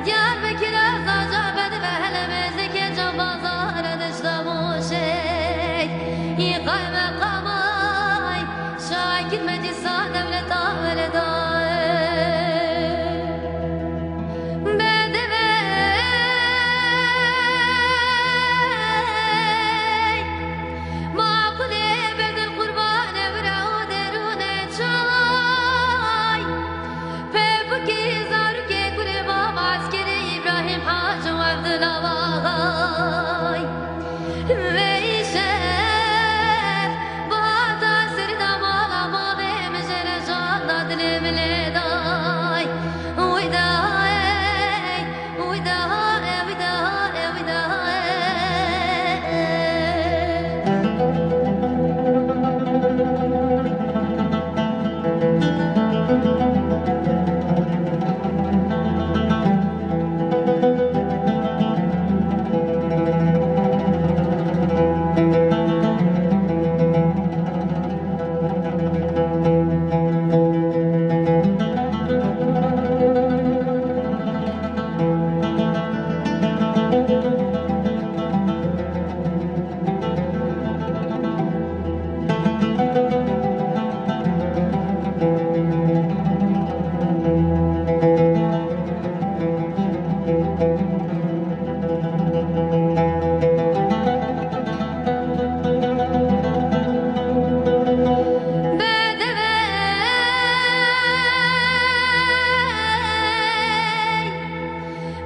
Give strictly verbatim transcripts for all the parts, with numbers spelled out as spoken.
Diyarbekir, Zaza, Bedve, hele mezike, Can Bazar, Dişta, Mûşek, Yî Qaymeqamay, Şakir, Meclisa, Dewleta, Weleda, Bedve, Maqulê, Bedil, Qurban, Evra û Derûne, Çay, Pepûkî, Zarokê, Kurê Bab, Eskerê, Îbrahîm, Hacî û Evdila Baxay. Ve îşev bihata serî da mala bavê min, jê re can da dilê min lê day. Wî da ey, wî da ey, wî da ey, wî da ey.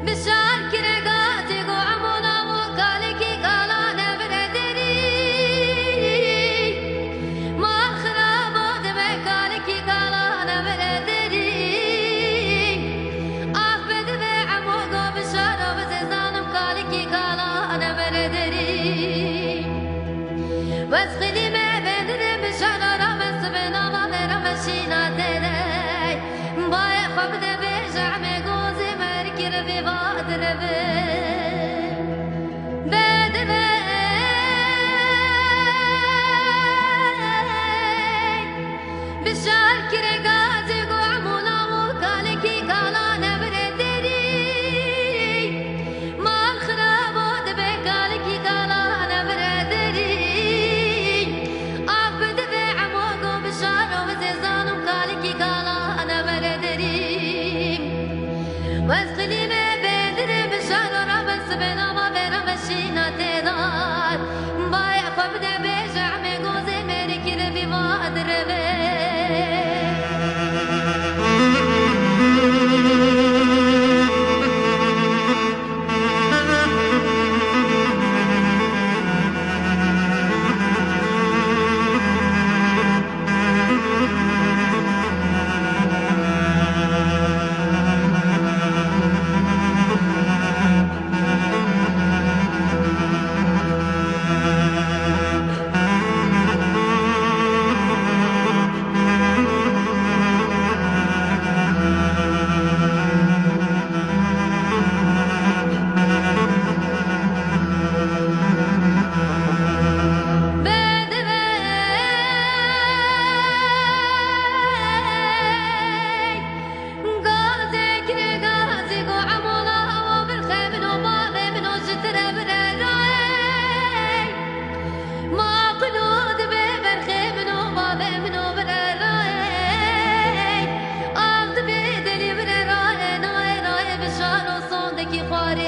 Bişar kire gazê ku emo namo kalikî kala nebire derî. Mal xirabo dibe kalikî kala nebire derî. Ax be dibe emo go bişaro bizê zanim kalikî kala nebire derî. Wez xilî me bendire bişaro rame sibê nava me rame şîna têdey. Bayê xwe bide bêje emê gozê me rikir vê va direve. Bedevey, bişar kire gazê go emo namo kalikî kala nebire derî. Mal xirabo dibe kalikî kala nebire derî. Ax bi dibe emo go bişaro bizê zanim kalikî kala nebire derî. Wez xilîme bendire bişaro rabe sibê nava vera meşîna têdar. Bayê xwe bide bêje emê gozê mêrikî revî va direve.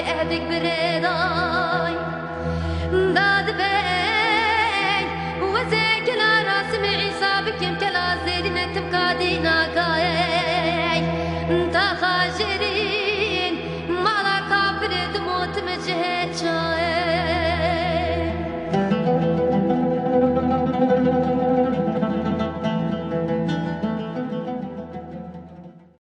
Ehdik birêday dadibey. Wezê kela Rasimê Îsa bikim kela zêdîne tim kadî naka.